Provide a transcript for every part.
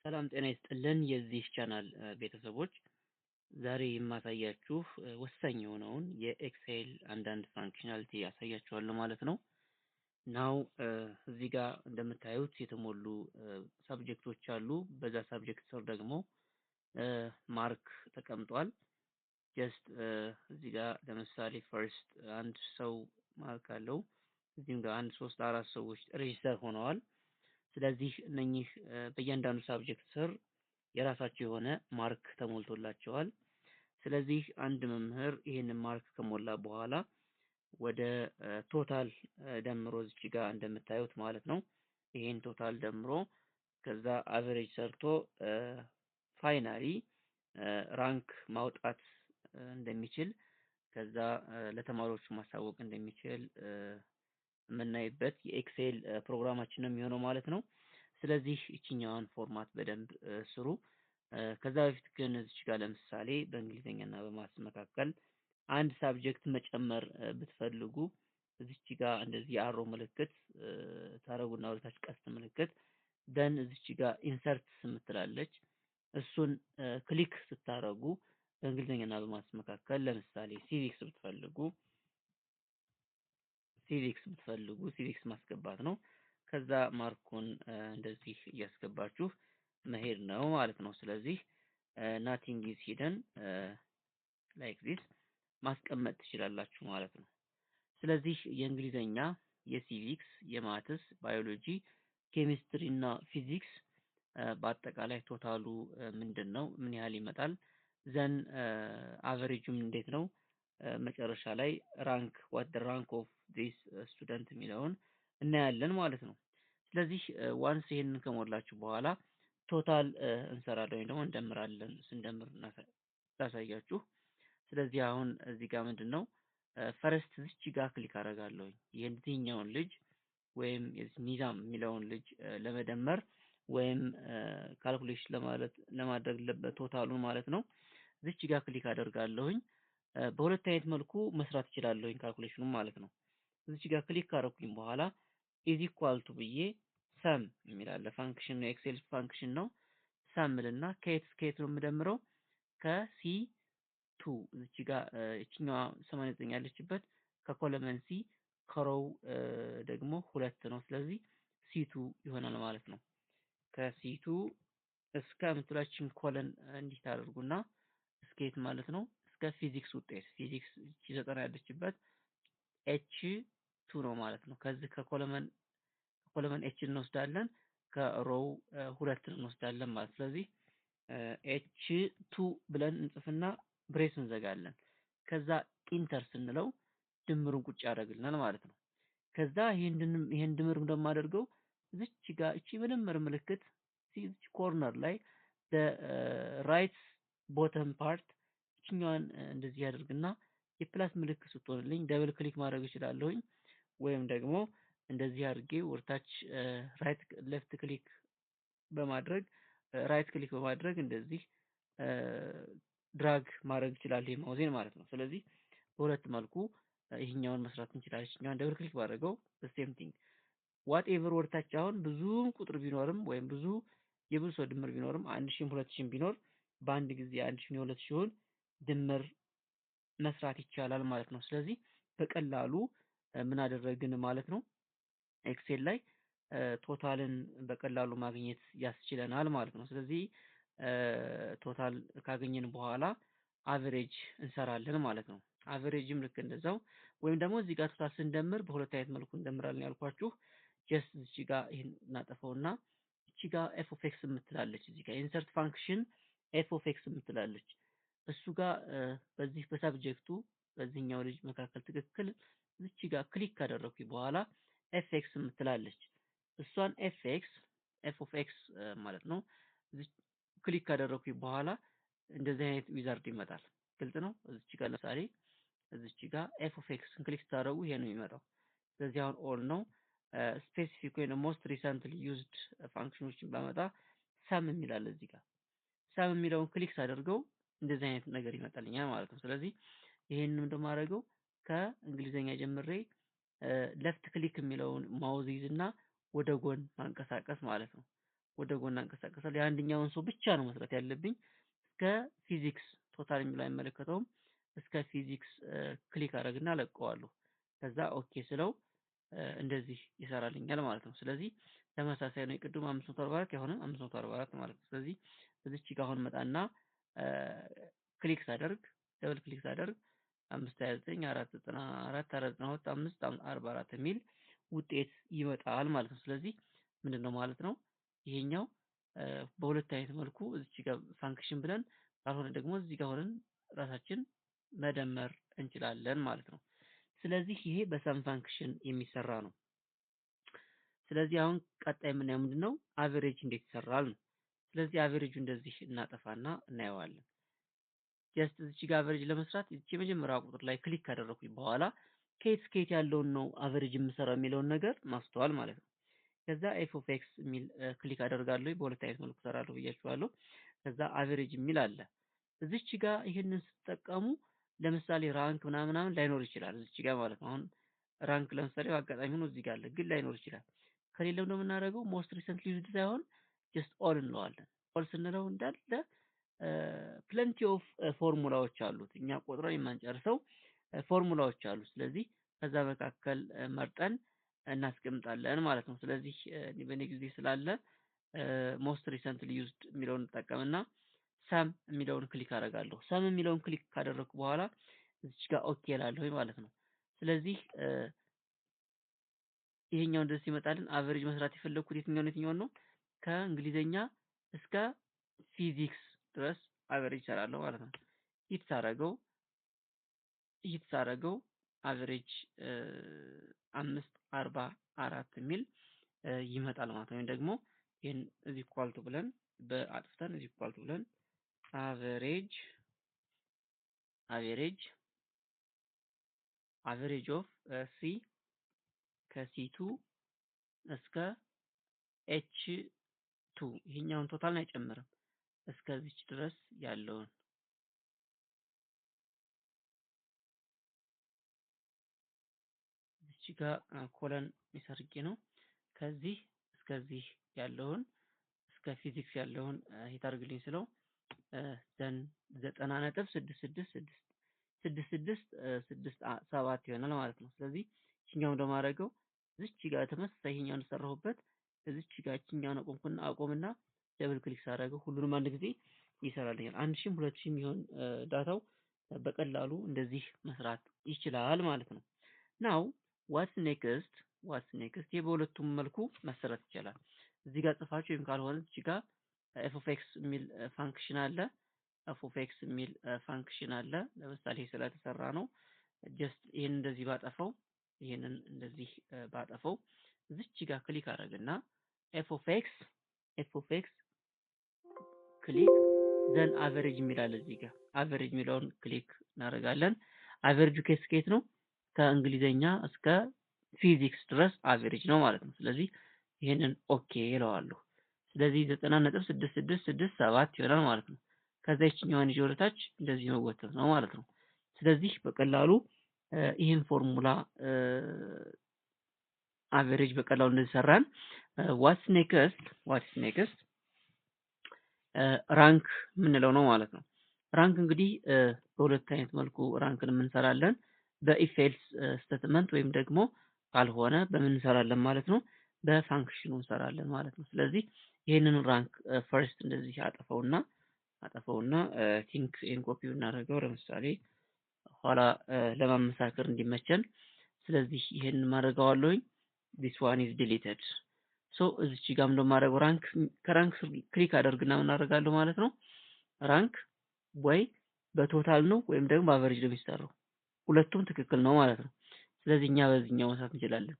ሰላም ጤና ይስጥልን የዚህ ቻናል ቤተሰቦች፣ ዛሬ የማሳያችሁ ወሳኝ የሆነውን የ Excel አንዳንድ functionality ያሳያችኋለሁ ማለት ነው። Now እዚህ ጋር እንደምታዩት የተሞሉ subject ኦች አሉ። በዛ subject ስር ደግሞ mark ተቀምጧል። Just እዚህ ጋር ለምሳሌ first አንድ ሰው mark አለው። እዚህም ጋር አንድ፣ ሶስት፣ አራት ሰዎች register ሆነዋል። ስለዚህ እነኚህ በእያንዳንዱ subject ስር የራሳቸው የሆነ mark ተሞልቶላቸዋል። ስለዚህ አንድ መምህር ይህንን mark ከሞላ በኋላ ወደ total ደምሮ እዚች ጋር እንደምታዩት ማለት ነው። ይሄን total ደምሮ ከዛ average ሰርቶ finally rank ማውጣት እንደሚችል፣ ከዛ ለተማሪዎቹ ማሳወቅ እንደሚችል የምናይበት የ Excel ፕሮግራማችን ነው የሚሆነው ማለት ነው። ስለዚህ ይችኛዋን format በደንብ ስሩ። ከዛ በፊት ግን እዚች ጋር ለምሳሌ በእንግሊዝኛ እና በ maths መካከል አንድ subject መጨመር ብትፈልጉ እዚች ጋር እንደዚህ የ arrow ምልክት ታረጉና ወደታች ቀስት ምልክት፣ then እዚች ጋር insert የምትላለች፣ እሱን click ስታረጉ በእንግሊዝኛ እና በ maths መካከል ለምሳሌ civics ብትፈልጉ civics ማስገባት ነው። ከዛ mark ኡን እንደዚህ እያስገባችሁ መሄድ ነው ማለት ነው። ስለዚህ nothing is hidden, like this ማስቀመጥ ትችላላችሁ ማለት ነው። ስለዚህ የእንግሊዘኛ፣ የ civics፣ የ maths፣ ባዮሎጂ፣ ኬሚስትሪ እና ፊዚክስ በአጠቃላይ total ኡ ምንድን ነው? ምን ያህል ይመጣል? Then average ኡም እንዴት ነው? መጨረሻ ላይ rank, what rank of this student የሚለውን እናያለን ማለት ነው። ስለዚህ once ይሄንን ከሞላችሁ በኋላ total እንሰራለን ወይም ደግሞ እንደምራለን። ስንደምር ላሳያችሁ። ስለዚህ አሁን እዚህ ጋር ምንድን ነው፣ first እዚች ጋር click አደርጋለሁኝ። የዚህኛውን ልጅ ወይም ኒዛም የሚለውን ልጅ ለመደመር ወይም calculation ለማለት ለማድረግ total ኡን ማለት ነው። እዚች ጋር click አደርጋለሁኝ። በሁለት አይነት መልኩ መስራት እችላለሁኝ calculation ኑን ማለት ነው። እዚች ጋር click ካደረኩኝ በኋላ is equal to ብዬ sum የሚል አለ፣ function ነው፣ Excel function ነው። Sum ልና ከየት እስከ የት ነው የምደምረው? ከ C2 እዚች ጋር እችኛዋ 89 ያለችበት ከ column C ከ row ደግሞ ሁለት ነው። ስለዚህ C2 ይሆናል ማለት ነው። ከ C2 እስከ የምትላችን colon እንዲህ ታደርጉና እስከ የት ማለት ነው? እስከ ፊዚክስ ውጤት፣ ፊዚክስ እቺ 90 ያለችበት H2 ነው ማለት ነው። ከዚህ ከ column H እንወስዳለን፣ ከ row ሁለትን እንወስዳለን ማለት። ስለዚህ H2 ብለን እንጽፍና brace እንዘጋለን። ከዛ enter ስንለው ድምሩን ቁጭ ያደርግልናል ማለት ነው። ከዛ ይሄን ድምር እንደማደርገው እዚች ጋር እቺ መደመር ምልክት እዚች corner ላይ right bottom part እችኛዋን እንደዚህ ያደርግና የ plus ምልክት ስትሆንልኝ double click ማድረግ እችላለሁኝ፣ ወይም ደግሞ እንደዚህ አድርጌ ወደታች right left click በማድረግ፣ right click በማድረግ እንደዚህ drag ማድረግ እችላለሁ የ mouse ኤን ማለት ነው። ስለዚህ በሁለት መልኩ ይህኛውን መስራት እንችላለን። ይህኛውን double click ባደረገው same thing, whatever። ወደታች አሁን ብዙ ቁጥር ቢኖርም ወይም ብዙ የብዙ ሰው ድምር ቢኖርም፣ 1000ም 2000ም ቢኖር በአንድ ጊዜ 1000ም የ2000ውን ድምር መስራት ይቻላል ማለት ነው። ስለዚህ በቀላሉ ምን አደረግን ማለት ነው? Excel ላይ total ን በቀላሉ ማግኘት ያስችለናል ማለት ነው። ስለዚህ total ካገኘን በኋላ average እንሰራለን ማለት ነው። Average ም ልክ እንደዛው፣ ወይም ደግሞ እዚህ ጋር total ስንደምር በሁለት አይነት መልኩ እንደምራለን ያልኳችሁ፣ just እዚህ ጋር ይሄን እናጠፋውና እቺ ጋር f of x የምትላለች፣ እዚህ ጋር insert function f of x የምትላለች፣ እሱ ጋር በዚህ በ subject ኡ በዚህኛው ልጅ መካከል ትክክል እዚች ጋር click ካደረኩኝ በኋላ fx የምትላለች፣ እሷን fx, f of x ማለት ነው። Click ካደረኩኝ በኋላ እንደዚህ አይነት wizard ይመጣል። ግልጽ ነው። እዚች ጋር ለምሳሌ እዚች ጋር f of x ን click ስታደርጉ ይሄ ነው የሚመጣው። ስለዚህ አሁን all ነው። Specific ወይም most recently used function ኖችን ባመጣ sum የሚላል፣ እዚህ ጋር sum የሚለውን click ሳደርገው እንደዚህ አይነት ነገር ይመጣልኛል ማለት ነው። ስለዚህ ይሄንን እንደማደርገው ከእንግሊዘኛ ጀምሬ left click የሚለውን mouse ይዝና ወደ ጎን ማንቀሳቀስ ማለት ነው። ወደ ጎን አንቀሳቀሳለሁ። የአንደኛውን ሰው ብቻ ነው መስራት ያለብኝ። እስከ ፊዚክስ total የሚለው አይመለከተውም። እስከ ፊዚክስ click አደረግና ለቀዋለሁ። ከዛ okay ስለው እንደዚህ ይሰራልኛል ማለት ነው። ስለዚህ ተመሳሳይ ነው። የቅድሙ 544 የሆነ 544 ማለት ነው። ስለዚህ እዚች ጋር አሁን መጣና click ሳደርግ double click ሳደርግ 529 494 492 544 የሚል ውጤት ይመጣል ማለት ነው። ስለዚህ ምንድነው ማለት ነው ይሄኛው በሁለት አይነት መልኩ እዚች ጋር function ብለን ካልሆነ ደግሞ እዚህ ጋር ሆነን ራሳችን መደመር እንችላለን ማለት ነው። ስለዚህ ይሄ በ sum function የሚሰራ ነው። ስለዚህ አሁን ቀጣይ የምናየው ምንድነው average እንዴት ይሰራል ነው። ስለዚህ average ኡ እንደዚህ እናጠፋና እናየዋለን። Just እዚች ጋር average ለመስራት እቺ የመጀመሪያዋ ቁጥር ላይ click ካደረኩኝ በኋላ ከየት እስከ የት ያለውን ነው average የምሰራው የሚለውን ነገር ማስተዋል ማለት ነው። ከዛ f of x የሚል click አደርጋለሁ። በሁለት አይነት መልኩ እሰራለሁ ብያችኋለሁ። ከዛ average የሚል አለ። እዚች ጋር ይሄንን ስትጠቀሙ ለምሳሌ rank ምናምን ምናምን ላይኖር ይችላል እዚች ጋር ማለት ነው። አሁን rank ለምሳሌ በአጋጣሚ ሆኖ እዚህ ጋር አለ፣ ግን ላይኖር ይችላል። ከሌለው ነው የምናደርገው most recently used ሳይሆን just all እንለዋለን። All ስንለው እንዳለ plenty of formula ዎች አሉት። እኛ ቆጥረን የማንጨርሰው ፎርሙላዎች አሉ። ስለዚህ ከዛ መካከል መርጠን እናስቀምጣለን ማለት ነው። ስለዚህ በእኔ ጊዜ ስላለ most recently used የሚለውን እንጠቀምና sum የሚለውን click አደርጋለሁ። Sum የሚለውን click ካደረኩ በኋላ እዚች ጋር okay እላለሁ ማለት ነው። ስለዚህ ይሄኛው እንደዚህ ይመጣልን። Average መስራት የፈለኩት የትኛውን ነው? ከእንግሊዘኛ እስከ ፊዚክስ ድረስ average እሰራለሁ ማለት ነው። Hit ሳረገው average 544 የሚል ይመጣል ማለት ነው። ወይም ደግሞ ይሄን is equal to ብለን በአጥፍተን is equal to ብለን average average average of C ከ C2 እስከ H2 ይሄኛውን total አይጨምርም እስከዚች ድረስ ያለውን እዚህ ጋር colon ይሰርጌ ነው። ከዚህ እስከዚህ ያለውን እስከ ፊዚክስ ያለውን hit አድርግልኝ ስለው then 90.666 6667 ይሆናል ማለት ነው። ስለዚህ ይሄኛውን እንደማደርገው እዚች ጋር ተመሳሳይ ይሄኛውን ሰራሁበት እዚች ጋር ይሄኛውን አቆምኩና አቆምና double click ሳደርገው ሁሉንም አንድ ጊዜ ይሰራልኛል። 1000 2000 የሚሆን data ው በቀላሉ እንደዚህ መስራት ይችላል ማለት ነው። Now what's next what's next ይሄ በሁለቱም መልኩ መሰራት ይችላል። እዚህ ጋር ጽፋችሁ ወይም ካልሆነ እዚህ ጋር f of x የሚል function አለ። f of x የሚል function አለ። ለምሳሌ ስለተሰራ ነው። Just ይሄን እንደዚህ ባጠፋው ይሄንን እንደዚህ ባጠፋው እዚች ጋር click አደረግና f of x f of x click then average የሚል አለ። እዚህ ጋር average የሚለውን click እናደርጋለን። Average ኡ ከየት ነው? ከእንግሊዘኛ እስከ ፊዚክስ ድረስ average ነው ማለት ነው። ስለዚህ ይሄንን okay እለዋለሁ። ስለዚህ 90.6667 ይሆናል ማለት ነው። ከዛ ይችኛዋን ይዤ ወደ ታች እንደዚህ መጎተት ነው ማለት ነው። ስለዚህ በቀላሉ ይሄን formula average በቀላሉ እንደዚህ ሰራን። What's next what's next rank የምንለው ነው ማለት ነው። Rank እንግዲህ በሁለት አይነት መልኩ ራንክን እንሰራለን። በ if else statement ወይም ደግሞ ካልሆነ በምን እንሰራለን ማለት ነው፣ በ function ኡ እንሰራለን ማለት ነው። ስለዚህ ይሄንን rank first እንደዚህ አጠፋውና think ይሄን ኮፒ እናደርገው ለምሳሌ ኋላ ለማመሳከር እንዲመቸን። ስለዚህ ይሄንን ማድረገዋለሁኝ። This one is deleted. So እዚች ጋር ምንድነው የማደርገው? Rank ከ rank click አደርግና ምን አደርጋለሁ ማለት ነው። Rank ወይ በ total ነው ወይም ደግሞ በ average ነው የሚሰራው። ሁለቱም ትክክል ነው ማለት ነው። ስለዚህ እኛ በዚህኛው መስራት እንችላለን።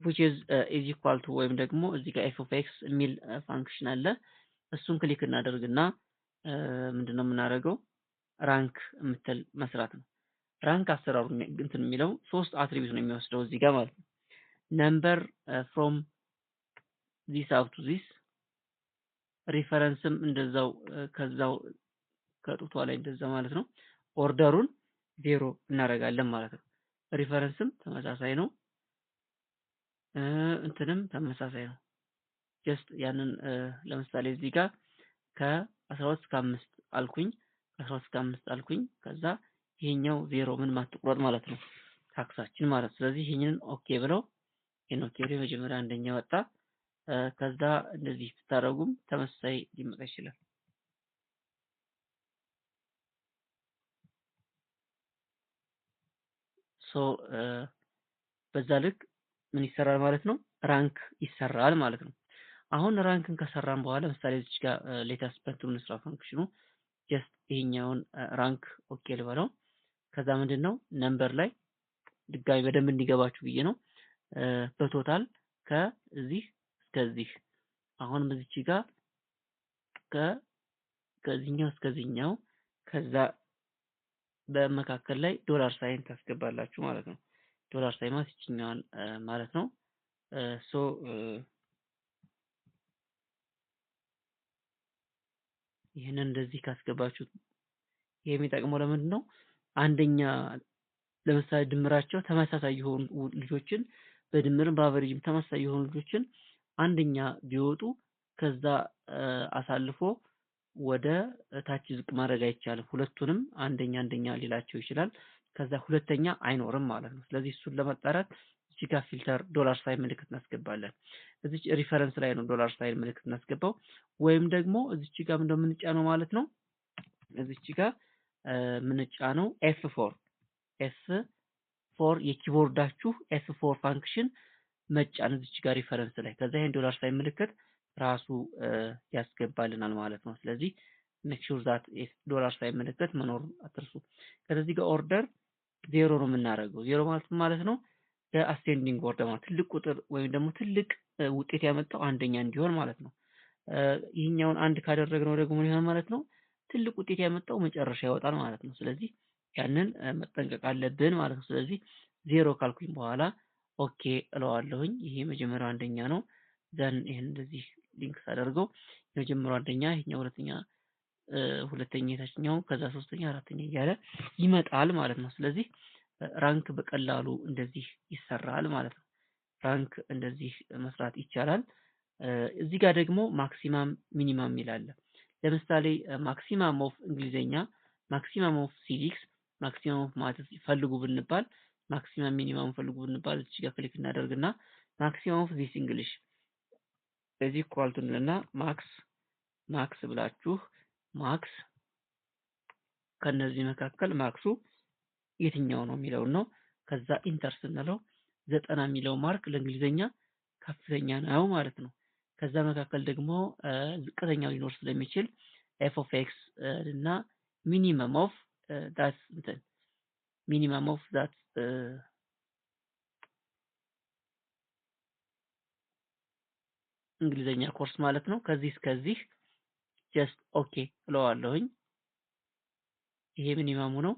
Which is is equal to ወይም ደግሞ እዚህ ጋር f of x የሚል function አለ። እሱን click እናደርግና ምንድነው የምናደርገው? Rank የምትል መስራት ነው። Rank አሰራሩ እንትን የሚለው ሶስት attribute ነው የሚወስደው እዚህ ጋር ማለት ነው። Number from this up to this፣ reference ም እንደዛው ከዛው ከጡቷ ላይ እንደዛ ማለት ነው። Order ኡን 0 እናደርጋለን ማለት ነው። Reference ም ተመሳሳይ ነው፣ እንትንም ተመሳሳይ ነው። Just ያንን ለምሳሌ እዚህ ጋር ከ12 እስከ 5 አልኩኝ፣ ከ12 እስከ 5 አልኩኝ። ከዛ ይሄኛው ዜሮ ምን ማትቁረጥ ማለት ነው ታክሳችን ማለት ነው። ስለዚህ ይሄንን okay ብለው፣ ይሄን okay ብለው የመጀመሪያ አንደኛ ወጣ። ከዛ እንደዚህ ብታደርጉም ተመሳሳይ ሊመጣ ይችላል። So በዛ ልክ ምን ይሰራል ማለት ነው? Rank ይሰራል ማለት ነው። አሁን ራንክን ከሰራን በኋላ ለምሳሌ እዚህ ጋር let us በእንትኑ እንስራ function ኑ። Just ይሄኛውን rank okay ልበለው። ከዛ ምንድነው number ላይ ድጋሚ በደንብ እንዲገባችሁ ብዬ ነው። በ total ከዚህ እስከዚህ፣ አሁንም እዚች ጋር ከዚህኛው እስከዚህኛው፣ ከዛ በመካከል ላይ dollar sign ታስገባላችሁ ማለት ነው። Dollar sign ማለት ይችኛዋን ማለት ነው። So ይህንን እንደዚህ ካስገባችሁት ይሄ የሚጠቅመው ለምንድን ነው? አንደኛ ለምሳሌ ድምራቸው ተመሳሳይ የሆኑ ልጆችን፣ በድምርም በ average ም ተመሳሳይ የሆኑ ልጆችን አንደኛ ቢወጡ ከዛ አሳልፎ ወደ ታች ዝቅ ማድረግ አይቻልም። ሁለቱንም አንደኛ አንደኛ ሊላቸው ይችላል። ከዛ ሁለተኛ አይኖርም ማለት ነው። ስለዚህ እሱን ለማጣራት እዚህ ጋር filter dollar sign ምልክት እናስገባለን። እዚች reference ላይ ነው dollar sign ምልክት እናስገባው፣ ወይም ደግሞ እዚች ጋር ምንድነው የምንጫነው ማለት ነው። እዚች ጋር የምንጫነው F4፣ F4 የ keyboard ኣችሁ F4 function መጫን እዚች ጋር reference ላይ፣ ከዛ ይሄን dollar sign ምልክት ራሱ ያስገባልናል ማለት ነው። ስለዚህ make sure that dollar sign ምልክት መኖሩን አትርሱ። ከዚህ ጋር order ዜሮ ነው የምናደርገው። ዜሮ ማለት ምን ማለት ነው? በ ascending order ማለት ትልቅ ቁጥር ወይም ደግሞ ትልቅ ውጤት ያመጣው አንደኛ እንዲሆን ማለት ነው። ይህኛውን አንድ ካደረግነው ደግሞ ምን ይሆናል ማለት ነው? ትልቅ ውጤት ያመጣው መጨረሻ ይወጣል ማለት ነው። ስለዚህ ያንን መጠንቀቅ አለብን ማለት ነው። ስለዚህ ዜሮ ካልኩኝ በኋላ okay እለዋለሁኝ። ይሄ መጀመሪያው አንደኛ ነው። Then ይሄን እንደዚህ link ሳደርገው የመጀመሪያው አንደኛ፣ ይሄኛው ሁለተኛ፣ ሁለተኛ የታችኛው፣ ከዛ ሶስተኛ፣ አራተኛ እያለ ይመጣል ማለት ነው። ስለዚህ rank በቀላሉ እንደዚህ ይሰራል ማለት ነው። Rank እንደዚህ መስራት ይቻላል። እዚህ ጋር ደግሞ maximum minimum ይላል። ለምሳሌ maximum of እንግሊዘኛ፣ maximum of civics፣ maximum of maths ፈልጉ ብንባል፣ maximum minimum ፈልጉ ብንባል እዚህ ጋር click እናደርግና maximum of this English በዚህ equal to እንልና max max ብላችሁ max ከነዚህ መካከል max ኡ የትኛው ነው የሚለውን ነው። ከዛ enter ስንለው 90 የሚለው mark ለእንግሊዘኛ ከፍተኛ ነው ማለት ነው። ከዛ መካከል ደግሞ ዝቅተኛው ሊኖር ስለሚችል f of x እና minimum of that እንትን minimum of that እንግሊዘኛ ኮርስ ማለት ነው። ከዚህ እስከዚህ just okay እለዋለሁኝ። ይሄ minimum ኡ ነው።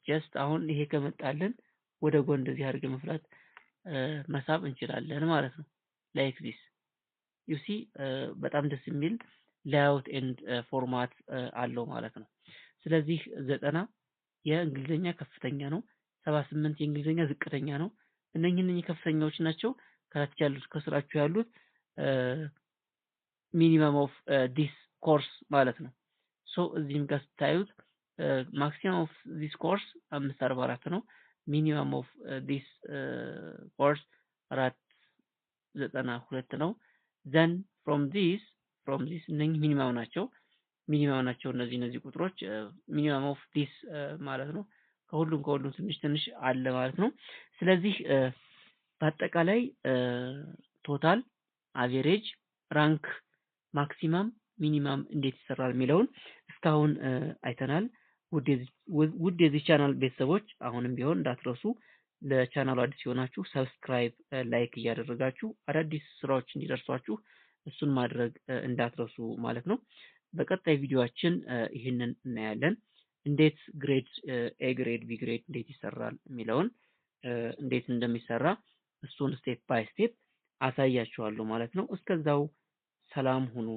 Just አሁን ይሄ ከመጣልን ወደ ጎን እንደዚህ አድርገን መፍላት መሳብ እንችላለን ማለት ነው። Like this, you see፣ በጣም ደስ የሚል layout and format አለው ማለት ነው። ስለዚህ 90 የእንግሊዘኛ ከፍተኛ ነው። 78 የእንግሊዘኛ ዝቅተኛ ነው። እነኚህ ከፍተኛዎች ናቸው። ከታች ያሉት ከስራችሁ ያሉት minimum of this course ማለት ነው። So እዚህም ጋር ስታዩት maximum of this course 544 ነው። Minimum of this course 492 ነው። Then from this እነኚህ minimum ናቸው። Minimum ናቸው እነዚህ ቁጥሮች minimum of this ማለት ነው። ከሁሉም ትንሽ ትንሽ አለ ማለት ነው። ስለዚህ በአጠቃላይ total፣ average፣ rank፣ maximum፣ minimum እንዴት ይሰራል የሚለውን እስካሁን አይተናል። ውድ የዚህ ቻናል ቤተሰቦች አሁንም ቢሆን እንዳትረሱ ለቻናሉ አዲስ የሆናችሁ subscribe፣ like እያደረጋችሁ አዳዲስ ስራዎች እንዲደርሷችሁ እሱን ማድረግ እንዳትረሱ ማለት ነው። በቀጣይ ቪዲዮአችን ይህንን እናያለን። እንዴት grade A grade B grade እንዴት ይሰራል የሚለውን፣ እንዴት እንደሚሰራ እሱን step by step አሳያችኋለሁ ማለት ነው። እስከዛው ሰላም ሁኑ።